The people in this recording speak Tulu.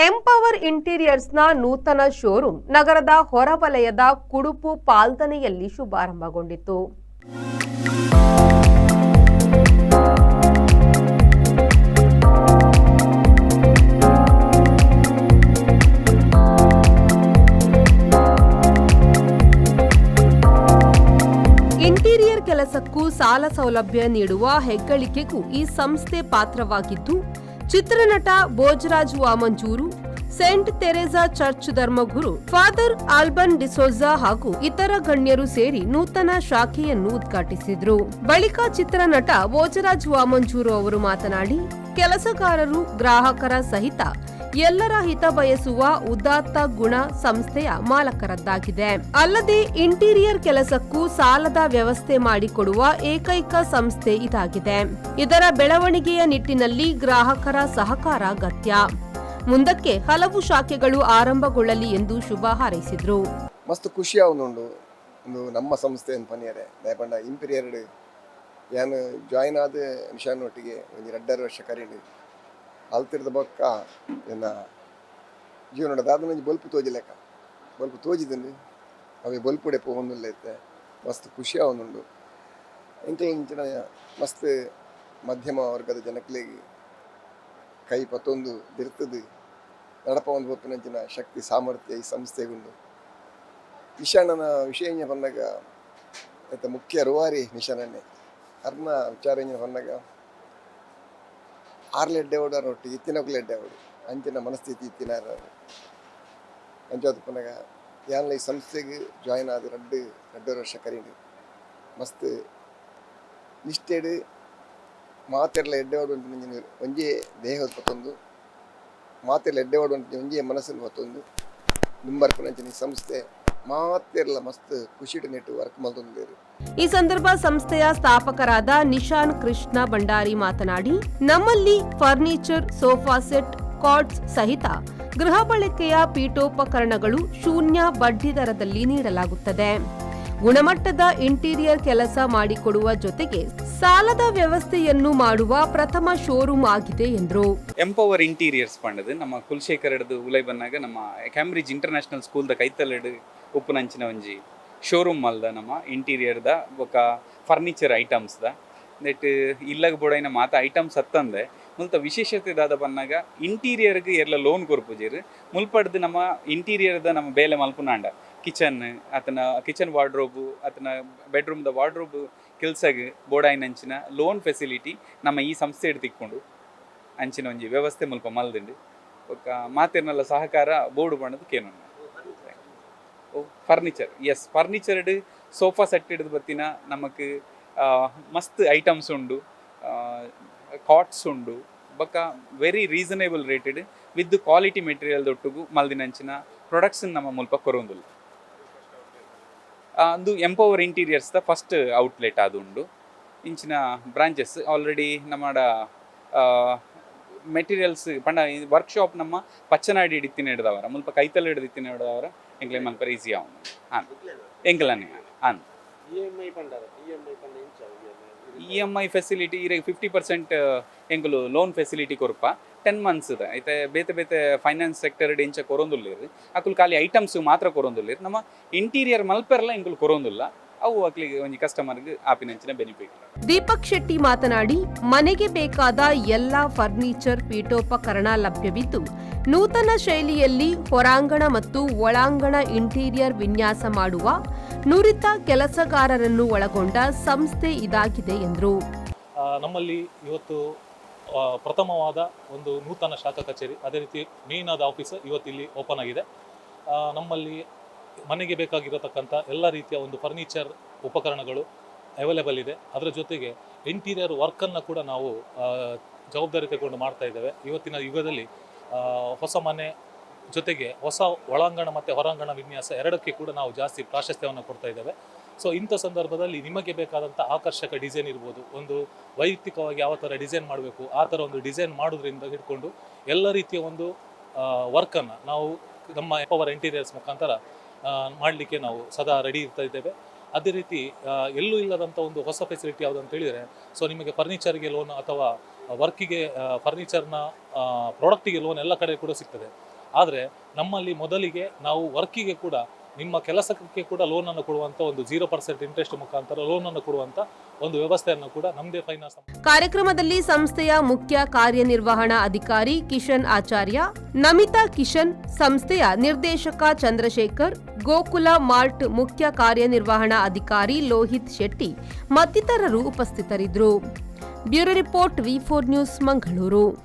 ಎಂಪವರ್ ಇಂಟೀರಿಯರ್ಸ್ನ ನೂತನ ಶೋರೂಮ್ ನಗರದ ಹೊರವಲಯದ ಕುಡುಪು ಪಾಲ್ದನೆಯಲ್ಲಿ ಶುಭಾರಂಭಗೊಂಡಿತು. ಇಂಟೀರಿಯರ್ ಕೆಲಸಕ್ಕೂ ಸಾಲ ಸೌಲಭ್ಯ ನೀಡುವ ಹೆಗ್ಗಳಿಕೆಗೂ ಈ ಸಂಸ್ಥೆ ಪಾತ್ರವಾಗಿದ್ದು, ಚಿತ್ರನಟ Bhojaraj Vamanjoor, Saint Teresa Church ಧರ್ಮಗುರು ಫಾದರ್ ಆಲ್ಬನ್ ಡಿಸೋಜಾ ಹಾಗೂ ಇತರ ಗಣ್ಯರು ಸೇರಿ ನೂತನ ಶಾಖೆಯನ್ನು ಉದ್ಘಾಟಿಸಿದರು. ಬಳಿಕ ಚಿತ್ರನಟ ಭೋಜರಾಜ್ ವಾಮಂಜೂರು ಅವರು ಮಾತನಾಡಿ, ಕೆಲಸಗಾರರು, ಗ್ರಾಹಕರ ಸಹಿತ ಎಲ್ಲರ ಹಿತ ಬಯಸುವ ಉದಾತ್ತ ಗುಣ ಸಂಸ್ಥೆಯ ಮಾಲಕರದ್ದಾಗಿದೆ. ಅಲ್ಲದೆ ಇಂಟೀರಿಯರ್ ಕೆಲಸಕ್ಕೂ ಸಾಲದ ವ್ಯವಸ್ಥೆ ಮಾಡಿಕೊಡುವ ಏಕೈಕ ಸಂಸ್ಥೆ ಇದಾಗಿದೆ. ಇದರ ಬೆಳವಣಿಗೆಯ ನಿಟ್ಟಿನಲ್ಲಿ ಗ್ರಾಹಕರ ಸಹಕಾರ ಅಗತ್ಯ. ಮುಂದಕ್ಕೆ ಹಲವು ಶಾಖೆಗಳು ಆರಂಭಗೊಳ್ಳಲಿ ಎಂದು ಶುಭ ಹಾರೈಸಿದರು. ಮಸ್ತ್ ಖುಷಿ ಆವೊಂದುಂಡು ಉಂದು ನಮ್ಮ ಸಂಸ್ಥೆ ಪನಿಯರೆ. ದಾಯೆ ಪಂಡ ಇಂಪೀರಿಯರ್ಡ್ ಯಾನ್ ಜಾಯಿನ್ ಆದ್ ನಿಶಾನ್ ಒಟ್ಟಿಗೆ ಒಂಜಿ ರಡ್ಡರ ವರ್ಷ ಕರೀಂಡ್. ಅಲ್ತಿರ್ದ ಬೊಕ್ಕ ಎನ್ನ ಜೀವನದ ದಾದನ ಒಂಜಿ ಬೊಲ್ಪು ತೋಜಿಲೆಕ್ಕ ಬೊಲ್ಪು ತೋಜಿದುಂಡು. ಅವೇ ಬೊಲ್ಪುಡೆ ಪೋವೊಂದುಲ್ಲ ಇತ್ತೆ. ಮಸ್ತ್ ಖುಷಿ ಆವೊಂದುಂಡು. ಎಂಕಲ್ ಇಂಚಿನ ಮಸ್ತ್ ಮಧ್ಯಮ ವರ್ಗದ ಜನಕ್ಲೆಗ್ ಕೈ ಪತ್ತೊಂದು ದಿರ್ತದು ನಡಪವೊಂದು ಪೋಪಿನಂಚಿನ ಶಕ್ತಿ ಸಾಮರ್ಥ್ಯ ಈ ಸಂಸ್ಥೆಗುಂಡು. ನಿಶಾನನ ವಿಷಯ ಇಂಚ ಪನ್ನಗ, ಐತ ಮುಖ್ಯ ರೂವಾರಿ ನಿಶಾನನ್ನೇ. ಅರ್ನ ವಿಚಾರ ಇಂಚ ಪನ್ನಗ, ಆರ್ಲ ಎಡ್ಡೆ ಅವಡು, ಒಟ್ಟಿಗೆ ಇತ್ತಿನಕುಲು ಎಡ್ಡೆ ಅವಡು, ಅಂಚಿನ ಮನಸ್ಥಿತಿ ಇತ್ತಿನಾರ. ಅಂಚಾದ್ ಪನ್ನಗ ಯಾನ್ಲ ಈ ಸಂಸ್ಥೆಗ್ ಜಾಯಿನ್ ಆದ್ 2.5 ವರ್ಷ ಕರೀಂಡ್. ಮಸ್ತ್ ನಿಷ್ಠೆಡ್ ಮಾತೆರ್ಲ ಎಡ್ಡೆ ಅವಡು ಪನ್ಪಿನ ಒಂಜೇ ದೇಹ ಪತ್ತೊಂದು, ಮಾತೆರ್ಲ ಎಡ್ಡೆ ಅವಡು ಪನ್ಪಿನ ಒಂಜೇ ಮನಸ್ಸನ್ನು ಪತ್ತೊಂದು ದುಂಬರ್ಪುನಂಚಿನ ಈ ಸಂಸ್ಥೆ ಮಾತೆರ್ಲ ಮಸ್ತ್ ಖುಷಿಡ್ ನೆಟ್ಟು ವರ್ಕ್ ಮಲ್ತೊಂದುಲ್ಲೆರ್. ಈ ಸಂದರ್ಭ ಸಂಸ್ಥೆಯ ಸ್ಥಾಪಕರಾದ ನಿಶಾನ್ ಕೃಷ್ಣ ಭಂಡಾರಿ ಮಾತನಾಡಿ, ನಮ್ಮಲ್ಲಿ ಫರ್ನಿಚರ್, ಸೋಫಾ ಸೆಟ್, ಕಾಟ್ಸ್ ಸಹಿತ ಗೃಹ ಬಳಕೆಯ ಪೀಠೋಪಕರಣಗಳು ಶೂನ್ಯ ಬಡ್ಡಿ ದರದಲ್ಲಿ ನೀಡಲಾಗುತ್ತದೆ. ಗುಣಮಟ್ಟದ ಇಂಟೀರಿಯರ್ ಕೆಲಸ ಮಾಡಿಕೊಡುವ ಜೊತೆಗೆ ಸಾಲದ ವ್ಯವಸ್ಥೆಯನ್ನು ಮಾಡುವ ಪ್ರಥಮ ಶೋರೂಮ್ ಆಗಿದೆ ಎಂದರು. ಎಂಪವರ್ ಇಂಟೀರಿಯರ್ಸ್ ಪಂಡದು ನಮ್ಮ ಕುಲ್ಶೇಖರ್ ಉಲೈ ಬನ್ನಾಗ ನಮ್ಮ ಕ್ಯಾಂಬ್ರಿಡ್ಜ್ ಇಂಟರ್ನ್ಯಾಷನಲ್ ಸ್ಕೂಲ್ದ ಕೈತಲೆಡ್ ಉಪ್ಪುನಂಚಿನ ಒಂಜಿ ಶೋರೂಮ್ ಮಲ್ದ. ನಮ್ಮ ಇಂಟೀರಿಯರ್ದ ಬೊಕ ಫರ್ನಿಚರ್ ಐಟಮ್ಸ್ದ ನೆಟ್ ಇಲ್ಲಗ್ ಬೋಡಾಯಿನ ಮಾತ ಐಟಮ್ಸ್ ಅತ್ತಂದೆ, ಮುಲ್ತ ವಿಶೇಷತೆ ದಾದ ಪನ್ನಗ, ಇಂಟೀರಿಯರ್ಗ್ ಏರ್ಲ ಲೋನ್ ಕೊರ್ಪುಜೆರ್. ಮುಲ್ಪಡ್ದು ನಮ್ಮ ಇಂಟೀರಿಯರ್ದ ನಮ್ಮ ಬೇಲೆ ಮಲ್ಪುನಾಂಡ, ಕಿಚನ್ ಅತನ ಕಿಚನ್ ವಾರ್ಡ್ರೋಬು ಅತನ ಬೆಡ್ರೂಮ್ದ ವಾರ್ಡ್ರೋಬ್ ಕೆಲ್ಸಗ್ ಬೋಡಾಯಿನಂಚಿನ ಲೋನ್ ಫೆಸಿಲಿಟಿ ನಮ್ಮ ಈ ಸಂಸ್ಥೆಡ್ ತಿಕ್ಕೊಂಡು. ಅಂಚಿನ ಒಂಜಿ ವ್ಯವಸ್ಥೆ ಮುಲ್ಪ ಮಲ್ದುಂಡು. ಬೊಕ್ಕ ಮಾತೆರ್ನಲ್ಲ ಸಹಕಾರ ಬೋಡು ಪಂಡದು ಕೇನೊಂಡು. ಓ, ಫರ್ನಿಚರ್, ಎಸ್, ಫರ್ನಿಚರ್ಡ್ ಸೋಫಾ ಸೆಟ್ ಹಿಡಿದು ಬತ್ತಿನ ನಮಕ್ ಮಸ್ತ್ ಐಟಮ್ಸ್ ಉಂಡು, ಕಾಟ್ಸ್ ಉಂಡು. ಬೊಕ್ಕ very reasonable rated with quality material ದೊಟ್ಟುಗು ಮಲ್ದಿನಂಚಿನ products ನಮ್ಮ ಮುಲ್ಪ ಕೊರೊಂದುಲ್ಲ. ಅಂದು empower interiors the first outlet ಅದು ಉಂಡು. ಇಂಚಿನ ಬ್ರಾಂಚಸ್ ಆಲ್ರೆಡಿ ನಮ್ಮಡ ಮೆಟೀರಿಯಲ್ಸ್ ಪಂಡ ವರ್ಕ್ಶಾಪ್ ನಮ್ಮ ಪಚ್ಚನಾಡಿ ಹಿಡಿತಿನ ಹಿಡ್ದವರ, ಮುಲ್ಪ ಕೈತಲ್ ಹಿಡಿದಿತ್ತಿನ ಹಿಡ್ದವರ. ಎಂಕ್ಲೆ ಮನ್ಪರ ಈಸಿ ಆವುಂಡು. ಹಾಂ, ಎಂಕ್ಲನೆ ಹಾಂ. ಇಎಂಐ ಪಂಡಾರ, ಇಎಂಐ ಪಂಡ ಇಂಚ ಇಎಂಐ? ಇಎಂಐ ಫೆಸಿಲಿಟಿ ಇರೆಗ್ 50% ಎಂಕುಲು ಲೋನ್ ಫೆಸಿಲಿಟಿ ಕೊರ್ಪ 10 ಮಂತ್ಸ್. ಐತೆ ಬೇತೆ ಬೇತೆ ಫೈನಾನ್ಸ್ ಸೆಕ್ಟರ್ ಇಂಚ ಕೊರೊಂದುಲ್ಲೆರ್. ಅಕುಲು ಖಾಲಿ ಐಟಮ್ಸ್ ಮಾತ್ರ ಕೊರೊಂದುಲ್ಲೆರ್. ನಮ್ಮ ಇಂಟೀರಿಯರ್ ಮಲ್ಪೆರ್ಲ ಎಂಕುಲು ಕೊರೊಂದುಲ್ಲ. ಅವು ಅಕ್ಲಿಗೆ ಒಂಜಿ ಕಸ್ಟಮರ್ಗೆ ಆಪಿನಂಚಿನ ಬೆನಿಫಿಟ್. ದೀಪಕ್ ಶೆಟ್ಟಿ ಮಾತನಾಡಿ, ಮನೆಗೆ ಬೇಕಾದ ಎಲ್ಲಾ ಫರ್ನಿಚರ್, ಪೀಠೋಪಕರಣ ಲಭ್ಯವಿದ್ದು, ನೂತನ ಶೈಲಿಯಲ್ಲಿ ಹೊರಾಂಗಣ ಮತ್ತು ಒಳಾಂಗಣ ಇಂಟೀರಿಯರ್ ವಿನ್ಯಾಸ ಮಾಡುವ ನುರಿತ ಕೆಲಸಗಾರರನ್ನು ಒಳಗೊಂಡ ಸಂಸ್ಥೆ ಇದಾಗಿದೆ ಎಂದರು. ನಮ್ಮಲ್ಲಿ ಇವತ್ತು ಪ್ರಥಮವಾದ ಒಂದು ನೂತನ ಶಾಖಾ ಕಚೇರಿ, ಅದೇ ರೀತಿ ಮೇನ್ ಆದ ಆಫೀಸ್ ಇವತ್ತು ಇಲ್ಲಿ ಓಪನ್ ಆಗಿದೆ. ನಮ್ಮಲ್ಲಿ ಮನೆಗೆ ಬೇಕಾಗಿರತಕ್ಕಂಥ ಎಲ್ಲ ರೀತಿಯ ಒಂದು ಫರ್ನಿಚರ್ ಉಪಕರಣಗಳು ಅವೈಲೇಬಲ್ ಇದೆ. ಅದರ ಜೊತೆಗೆ ಇಂಟೀರಿಯರ್ ವರ್ಕನ್ನು ಕೂಡ ನಾವು ಜವಾಬ್ದಾರಿ ತಗೊಂಡು ಮಾಡ್ತಾ ಇದ್ದೇವೆ. ಇವತ್ತಿನ ಯುಗದಲ್ಲಿ ಹೊಸ ಮನೆ ಜೊತೆಗೆ ಹೊಸ ಒಳಾಂಗಣ ಮತ್ತು ಹೊರಾಂಗಣ ವಿನ್ಯಾಸ ಎರಡಕ್ಕೆ ಕೂಡ ನಾವು ಜಾಸ್ತಿ ಪ್ರಾಶಸ್ತ್ಯವನ್ನು ಕೊಡ್ತಾ ಇದ್ದೇವೆ. ಸೊ ಇಂಥ ಸಂದರ್ಭದಲ್ಲಿ ನಿಮಗೆ ಬೇಕಾದಂಥ ಆಕರ್ಷಕ ಡಿಸೈನ್ ಇರ್ಬೋದು, ಒಂದು ವೈಯಕ್ತಿಕವಾಗಿ ಯಾವ ಥರ ಡಿಸೈನ್ ಮಾಡಬೇಕು, ಆ ಥರ ಒಂದು ಡಿಸೈನ್ ಮಾಡೋದ್ರಿಂದ ಹಿಡ್ಕೊಂಡು ಎಲ್ಲ ರೀತಿಯ ಒಂದು ವರ್ಕನ್ನು ನಾವು ನಮ್ಮ ಪವರ್ ಇಂಟೀರಿಯರ್ಸ್ ಮುಖಾಂತರ ಮಾಡಲಿಕ್ಕೆ ನಾವು ಸದಾ ರೆಡಿ ಇರ್ತಾ ಇದ್ದೇವೆ. ಅದೇ ರೀತಿ ಎಲ್ಲೂ ಇಲ್ಲದಂಥ ಒಂದು ಹೊಸ ಫೆಸಿಲಿಟಿ ಯಾವುದು ಅಂತ ಹೇಳಿದರೆ, ಸೊ ನಿಮಗೆ ಫರ್ನಿಚರ್ಗೆ ಲೋನ್ ಅಥವಾ ವರ್ಕಿಗೆ, ಫರ್ನಿಚರ್ನ ಪ್ರಾಡಕ್ಟಿಗೆ ಲೋನ್ ಎಲ್ಲ ಕಡೆ ಕೂಡ ಸಿಗ್ತದೆ. ಆದರೆ ನಮ್ಮಲ್ಲಿ ಮೊದಲಿಗೆ ನಾವು ವರ್ಕಿಗೆ ಕೂಡ, ನಿಮ್ಮ ಕೆಲಸಕ್ಕೆ ಕೂಡ ಲೋನನ್ನು ಕೊಡುವಂಥ ಒಂದು 0% ಇಂಟ್ರೆಸ್ಟ್ ಮುಖಾಂತರ ಲೋನನ್ನು ಕೊಡುವಂಥ ಒಂದು ವ್ಯವಸ್ಥೆಯನ್ನು ಕೂಡ ನಮ್ಮದೇ ಫೈನಾನ್ಸ್ ಕಾರ್ಯಕ್ರಮದಲ್ಲಿ ಸಂಸ್ಥೆಯ ಮುಖ್ಯ ಕಾರ್ಯನಿರ್ವಹಣಾ ಅಧಿಕಾರಿ ಕಿಶನ್ ಆಚಾರ್ಯ, ನಮಿತಾ ಕಿಶನ್, ಸಂಸ್ಥೆಯ ನಿರ್ದೇಶಕ ಚಂದ್ರಶೇಖರ್, ಗೋಕುಲ ಮಾರ್ಟ್ ಮುಖ್ಯ ಕಾರ್ಯನಿರ್ವಹಣಾ ಅಧಿಕಾರಿ ಲೋಹಿತ್ ಶೆಟ್ಟಿ ಮತ್ತಿತರರು ಉಪಸ್ಥಿತರಿದ್ದರು. Bureau report, V4 news, Mangaluru.